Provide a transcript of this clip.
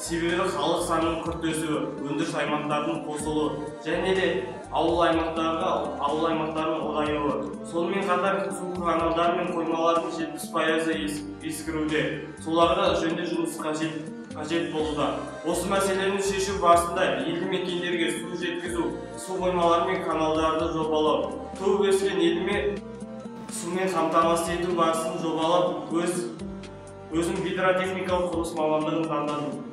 Себебі халық санының күрт өсуі, өндіріс аймақтарының қосылуы және де ауыл аймақтарының ұлғаюы. Сонымен қатар су каналдары мен қоймалардың 70%-ы ескіруде. Соларға жөндеу жұмысы қажет болуда. Осы мәселені шешу барысында елді мекендерге су жеткізу, су қоймалары мен каналдарды жобалау, туып өскен еліме сумен қамтамасыз ету барысын жобалап, өзім гидротехникалық құрылыс мамандығын таңдадым.